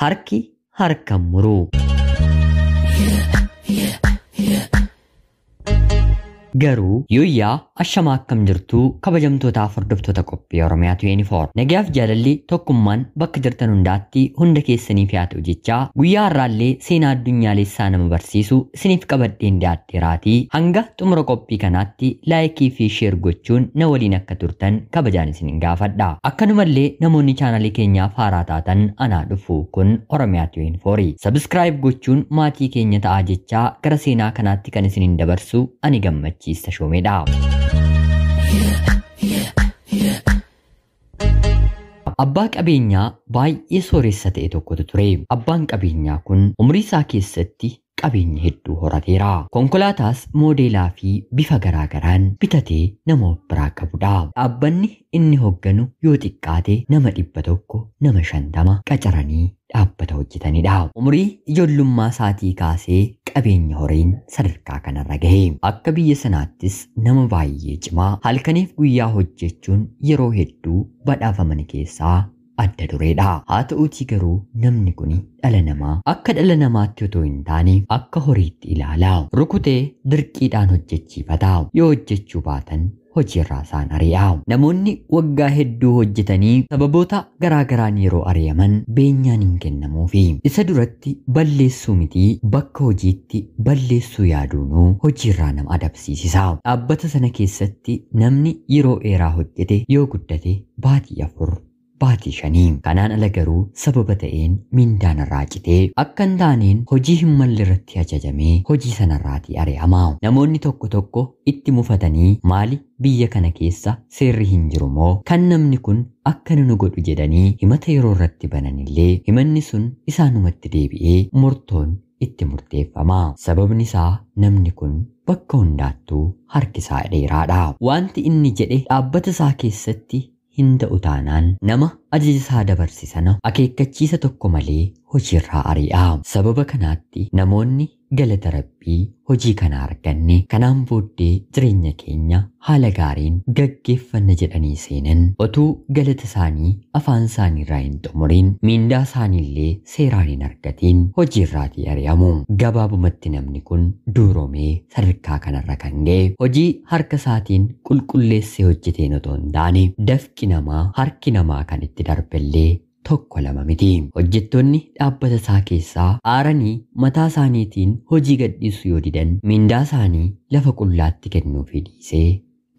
Harki harka muru. Garuu yooyyaa ashamaa akkam jirtuu kabajamtootaaf hordoftoota qophii Oromiyaa 24. Nagayaaf jaalalli tokkummaan bakka jirtan hundaatti hunda keessaniif haa ta'u jechaa guyyaa har'aallee seenaa addunyaalessaa nama barsiisu isiniif qabadheen dhiyaadheeraatii hanga xumura qophii kanaatti laayikii fi sheer gochuun na waliin akka turtan kabajaan isin gaafadha. Akkanumallee namoonni chaanalii keenyaaf haaraa taatan anaa dhufu kun Oromiyaa 24. Sabskraayib gochuun maatii keenya ta'aa jechaa gara seenaa kanaatti kan isiniin dabarsu ani gammachiisa. Shoomeedha. Abbaa qabeenyaa baay'ee sooressa ta'e tokkotu ture. Abbaan qabeenyaa kun umrii isaa keessatti qabeenya hedduu horateera. Konkolaataas moodeelaa fi bifa garaagaraan bitatee nama of biraa qabudha. Dhaabbanni inni hoogganu yoo xiqqaate nama 100 nama 50 qacaranii dhaabbata hojjetanidha. Umrii ijoollummaa isaatii kaasee qabeenya horeen sadarkaa kanarra gahe. Akka biyya sanaattis nama baay'ee cimaa halkaniif guyyaa hojjechuun yeroo hedduu badhaafaman keessaa adda dureedha. Haa ta'uutii garuu namni kun dhala namaa akka dhala namaatti otoo hin taane akka horiitti ilaala. Rukutee dirqiidhaan hojjechiifata. Yoo hojjechuu baatan hojiirraa isaan ari'a. Namoonni waggaa hedduu hojjetanii sababoota garaagaraan yeroo ari'aman beenyaan hin kennamuufi. Isa duratti balleessuu mitii bakka hojiitti balleessuu yaaduunuu hojiirraa nama adabsiisisa. Dhaabbata sana keessatti namni yeroo dheeraa hojjete yoo guddate baatii 4 baatii 5. Kanaan ala garuu sababa ta'een mindaan irraa citee akka hin taaneen hojii hin malle irratti ajajamee hojii sanarraatii ari'ama. Namoonni tokko tokko itti mufatanii maali biyya kana keessa seerri hin jiru moo kan namni kun akka nu godhu jedhanii himata yeroo irratti bananillee himanni sun isaanumatti deebi'ee murtoon itti murteeffama. Sababni isaa namni kun bakka hundaattuu harki isaa dheeraadha. Wanti inni jedhe dhaabbata isaa keessatti hin ta'u taanaan nama ajaja isaa dabarse sana akeekkachiisa tokko malee hojiirraa ari'a. Sababa kanaatti namoonni galata rabbii hojii kana arganne kanaan booddee jireenya keenya haala gaariin gaggeeffanna jedhanii seenan otuu galata isaanii afaan isaaniirraa hin xumuriin miindaa isaaniillee seeraan hin argatiin hojiirraatii ari'amu. Gabaabumatti namni kun duuromee sadarkaa kanarra kan ga'e hojii harka isaatiin qulqulleessee hojjeteen otoo hin taane dafqi namaa harki namaa kan itti darbellee tokko lama miti. Hojjettoonni dhaabbata isaa keessaa aaranii mataa isaaniitiin hojii gadhiisuu yoo didan mindaa isaanii lafa qullaatti kennuufii dhiisee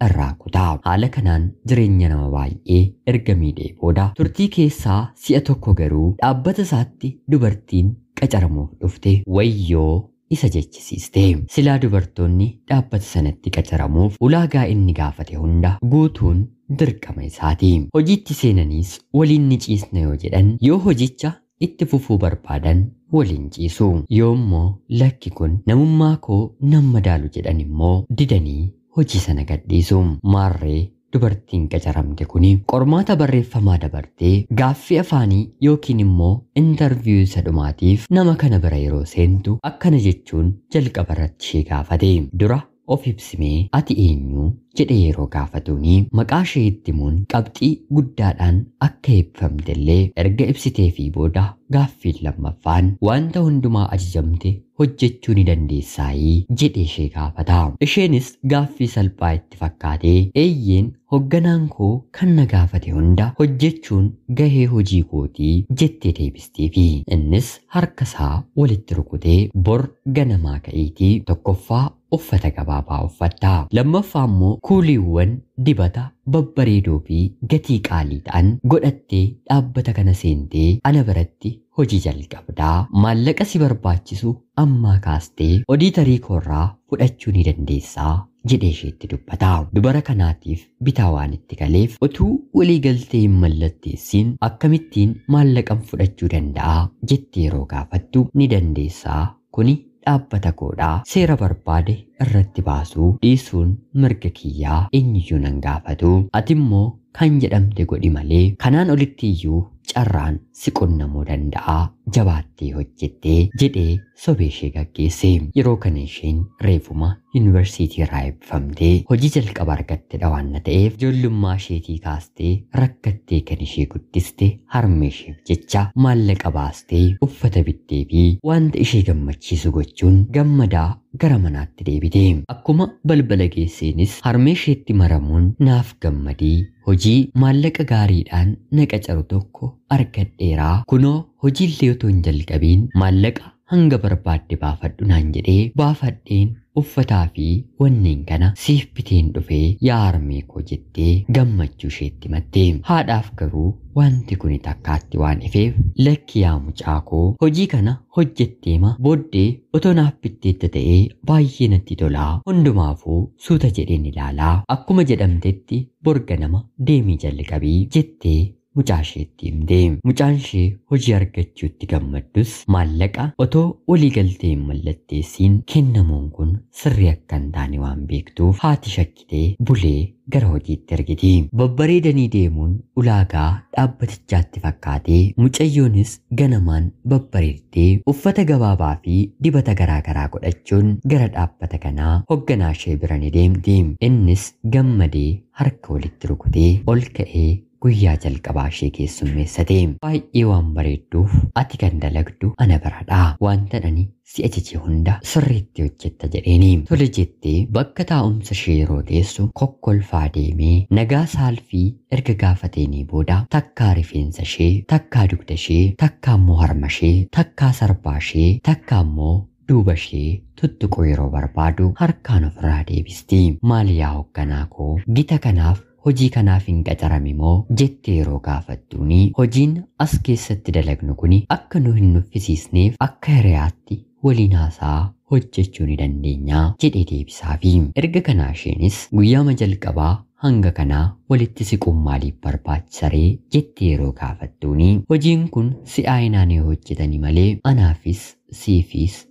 irraa kutaa. Haala kanaan jireenya nama baay'ee erga miidhee booda turtii keessaa si'a tokko garuu dhaabbata isaatti dubartiin qacaramuuf dhufte wayyoo isa jechisiiste. Silaa dubartoonni dhaabbata sanatti qacaramuuf ulaagaa inni gaafate hunda guutuun dirqama isaati. Hojiitti seenaniis waliin ni ciisna yoo jedhan yoo hojicha itti fufuu barbaadan waliin ciisu. Yoo immoo lakki kun namummaa koo nan madaalu jedhan immoo didanii hojii sana gadhiisu. Maarree dubartiin qacaramte kuni qormaata barreeffamaa dabartee gaaffii afaanii yookiin immoo intarviyuu isa dhumaatiif nama kana bira yeroo seentu akkana jechuun jalqaba irratti ishee gaafate. Dura of ibsimee ati eenyu jedhee yeroo gaafatuuni maqaa ishee itti himuun qabxii guddaadhaan akka eebbifamtellee erga ibsitee fi booda gaaffiin lammaffaan wanta hundumaa ajajamte hojjechuu ni dandeessaayii jedhee ishee gaafata. Isheenis gaaffii salphaa itti fakkaatee eeyyeen hogganaan koo kan na gaafate hunda hojjechuun gahee hojii kootii jettee deebisteefi. Innis harka isaa walitti rukutee bor ganamaa ka'iitii tokkoffaa uffata gabaabaa uffatta. Lammaffaa immoo kuuliiwwan dibata babbareedoo fi gatii qaalii ta'an godhattee dhaabbata kana seentee ana biratti hojii jalqabdaa. Maallaqa si barbaachisu ammaa kaastee odiitarii koorraa fudhachuu ni dandeessaa jedhee isheetti dubbata. Dubara kanaatiif bitaa waan itti galeef otuu walii galtee hin mallatteessiin akkamittiin maallaqan fudhachuu danda'a jettee yeroo gaafattu ni dandeessaa kuni dhaabbata koodhaa seera barbaade irratti baasuu dhiisuun mirga kiyyaa eenyuyyuu nan gaafatu ati immoo kan jedhamte godhi malee kanaan olitti iyyuu carraan si qunnamuu danda'a, jabaattee hojjettee jedhee sobee ishee gaggeesse. Yeroo kana isheen reefuma yuunivarsiitii irraa eebbifamtee hojii jalqaba argattedha waan ta'eef ijoollummaa isheetii kaastee rakkattee kan ishee guddiste harmee isheef jecha maallaqa baastee uffata bittee fi wanta ishee gammachiisu gochuun gammadaa gara manaatti deebite. Akkuma balbala geesseenis harmee isheetti maramuun naaf gammadii hojii maallaqa gaariidhaan na qacaru tokko argadheeraa, kunoo hojiillee otoo hin jalqabiin maallaqa hanga barbaadde baafadhu naan jedhee baafadheen uffataa fi wanneen kana siif biteen dhufee yaa harmee koo jettee gammachuu isheetti himatte. Haadhaaf garuu wanti kun takkaatti waan ifeef lakki yaa mucaa koo hojii kana hojjetteema booddee otoo naaf bitteetta ta'ee baay'ee natti tolaa, hundumaafuu suuta jedheen ilaalaa, akkuma jedhamtetti borga nama deemii jalqabii jettee mucaa isheetti himte. Mucaan ishee hojii argachuutti gammaddus maallaqa otoo waliigaltee hin mallatteessiin kennamuun kun sirrii akka hin taane waan beektuuf haati shakkitee bulee gara hojiitti ergiti. Babbareedanii deemuun ulaagaa dhaabbatichaatti fakkaatee mucayyoonis ganamaan babbareeddee uffata gabaabaa fi dibata garaagaraa godhachuun gara dhaabbata kanaa hogganaa ishee bira ni deemti. Innis gammadee harka walitti rukutee ol ka'ee guyyaa jalqabaa ishee keessummeessate. Baay'ee waan bareedduuf ati kan dalagdu ana biradha. Wanta ani si ajaje hunda sirriitti hojjetta jedheeni. Tole jettee bakka taa'umsa ishee yeroo teessu kokkolfaa deemee nagaa saalfii erga gaafateenii booda takkaa rifeensa ishee, takkaa dugda ishee, takkaa immoo harma ishee, takkaa sarbaa ishee, takkaa immoo duuba ishee tuttuquu yeroo barbaadu harkaan ofirraa deebisti. Maal yaa hogganaa koo, gita kanaaf hojii kanaaf hin qacarame moo jettee yeroo gaafattuuni hojiin as keessatti dalagnu kuni akka nu hin nuffisiisneef akka hiriyaatti waliin haasaa hojjechuu ni dandeenya jedhee deebisaafi. Erga kanaa isheenis guyyaama jalqabaa hanga kanaa walitti siquun maaliif barbaachisaree jettee yeroo gaafattuuni hojiin kun si'aayinaan yoo hojjetani malee anaafis siifis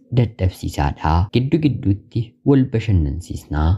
dadhabsiisaadha, giddu gidduutti wal bashannansiisnaa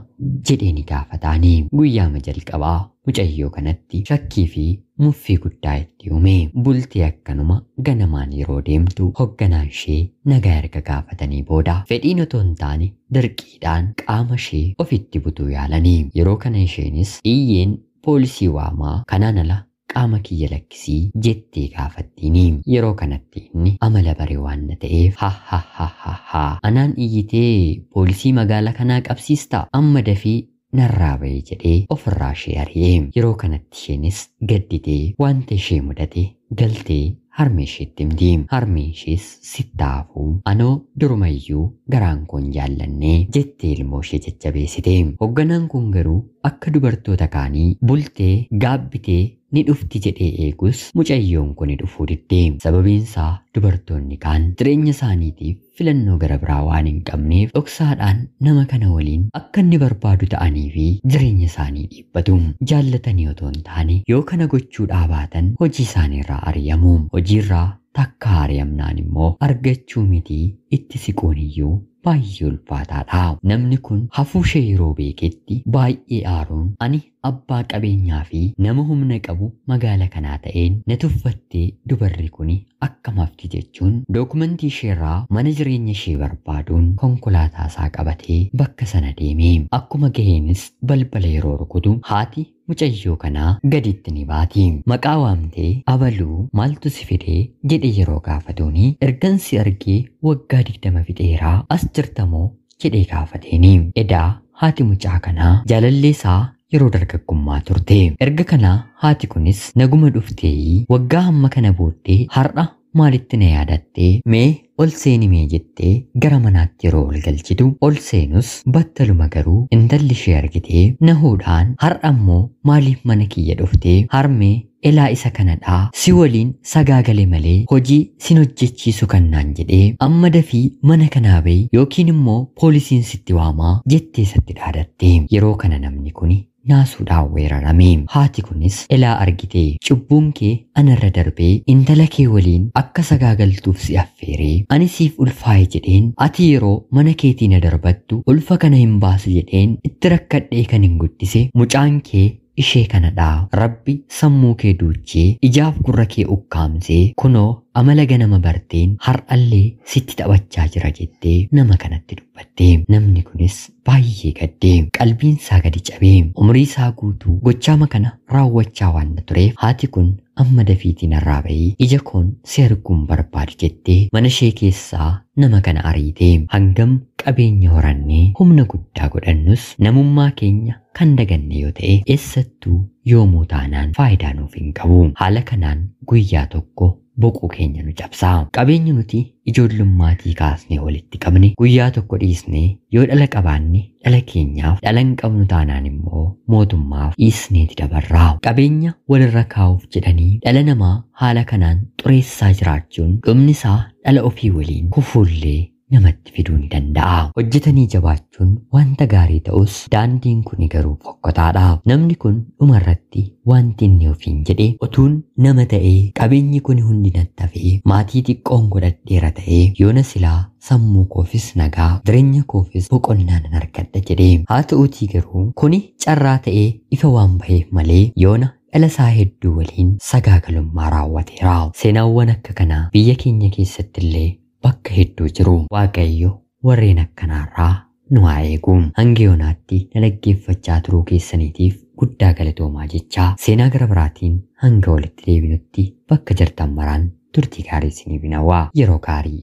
jedhee ni gaafataani. Guyyaama jalqabaa mucayyoo kanatti shakkii fi muffii guddaa itti uume. Bultii akkanuma ganamaan yeroo deemtu hogganaan ishee nagaa erga gaafatanii booda fedhiin otoo hin taane dirqiidhaan qaama ishee ofitti butuu yaalanii. Yeroo kana isheenis iyyeen poolisii waamaa, kanaan ala qaama kiyya lakkisii jettee gaafattiini. Yeroo kanatti inni amala bare waan na ta'eef ha ha ha ha ha anaan iyyitee poolisii magaalaa kanaa qabsiista, amma dafii narraa ba'e jedhee ofirraa ishee ari'e. Yeroo kanatti isheenis gadditee wanta ishee mudate galtee harmee isheetti himti. Harmeen ishees sittaafuu anoo durumayyuu garaan koo hin jaallannee jettee ilmoo ishee jajjabeessite. Hogganaan kun garuu akka dubartoota kaanii bultee gaabbitee ni dhufti jedhee eegus mucayyoon kun dhufuu didde. Sababiin isaa dubartoonni kaan jireenya isaaniitiif filannoo gara biraa waan hin qabneef dhoksaadhaan nama kana waliin akka inni barbaadu ta'anii fi jireenya isaanii dhiibbatu. Jaallatanii otoo hin taane yoo kana gochuu dhaabatan hojii isaaniirraa ari'amu. Hojiirraa takka ari'amnaan immoo argachuu mitii itti siquun iyyuu baay'ee ulfaataadha. Namni kun hafuu ishee yeroo beeketti baay'ee aaruun ani abbaa qabeenyaa fi nama humna qabu magaala kanaa ta'een na tuffattee dubarri kuni akkam hafti jechuun dookumentii isheerraa mana jireenya ishee barbaaduun konkolaataa isaa qabatee bakka sana deeme. Akkuma gaheenis balbala yeroo rukutu haati mucayyoo kanaa gaditti ni baati. Maqaa waamtee abaluu maaltu si fidee jedhe yeroo gaafatuuni ergan si argee waggaa 20 fixeeraa as jirtamoo jedhee gaafateeni. Edaa haati mucaa kanaa jaalallee isaa yeroo dargaggummaa turte. Erga kanaa haati kunis naguma dhufteeyi waggaa hamma kana booddee har'a maalitti na yaadattee mee ol seenimee jettee gara manaatti yeroo ol galchitu ol seenus battaluma garuu intalli ishee argitee nahuudhaan har'a immoo maaliif mana kiyya dhuftee harmee elaa isa kanadhaa si waliin sagaagale malee hojii sin hojjechiisu kannaan jedhee amma dafii mana kanaa ba'i yookiin immoo poolisiin sitti waamaa jettee isatti dhaadatte. Yeroo kana namni kuni naasuudhaan weerarame. Haati kunis elaa argitee cubbuun kee anarra darbee intala kee waliin akka sagaagaltuuf si affeeree ani siif ulfaa'e jedheen ati yeroo mana keetii na darbattu ulfa kana hin baasu jedheen itti rakkadhee kan hin guddise mucaan kee ishee kanadha. Rabbi sammuu kee duuchee ijaaf gurra kee ukkaamsee kunoo amala ganama barteen har'allee sitti taphachaa jira jettee nama kanatti dubbatte. Namni kunis baay'ee gaddee qalbiin isaa gadi cabee umrii isaa guutuu gochaama kana raawwachaa waan tureef haati kun amma dafiitiin narraa bahii ija koon si arguun barbaadu jettee mana ishee keessaa nama kana ariite. Hangam qabeenya horannee humna guddaa godhannus namummaa keenya kan daganne yoo ta'e eessattuu yoomuu taanaan faayidaa nuuf hin qabu. Haala kanaan guyyaa tokko boquu keenya nu cabsaa. Qabeenyi nuti ijoollummaa kaasnee walitti qabne guyyaa tokko dhiisnee yoo dhala qabaanne dhala keenyaaf, dhala hin qabnu taanaan immoo mootummaaf dhiisneeti dabarraa. Qabeenya walirra kaa'uuf jedhanii dhala namaa haala kanaan xureessaa jiraachuun dhumni isaa dhala ofii waliin kufuullee namatti fiduu ni danda'a. Hojjetanii jabaachuun wanta gaarii ta'us daandiin kun garuu fokkotaadha. Namni kun dhumarratti wanti inni ofiin jedhe utuun nama ta'ee qabeenyi kun hundi natti hafee maatii xiqqoon godhadheera ta'ee yoona silaa sammuu koofis nagaa jireenya koofis boqonnaa nan argadha jedhe. Haa ta'uutii garuu kuni carraa ta'ee ifa waan baheef malee yoona dhala isaa hedduu waliin sagaagalummaa raawwateera. Seenaawwan akka kanaa biyya keenya keessatti illee bakka hedduu jiru. Waaqayyo warreen akkanaarraa nu haa eegu. Hanga yoonaatti na dhaggeeffachaa turuu keessaniitiif guddaa galatoomaa jechaa seenaa gara biraatiin hanga walitti deebinutti bakka jirtan maraan turtii gaarii isiniif hawwaa. Yeroo gaarii.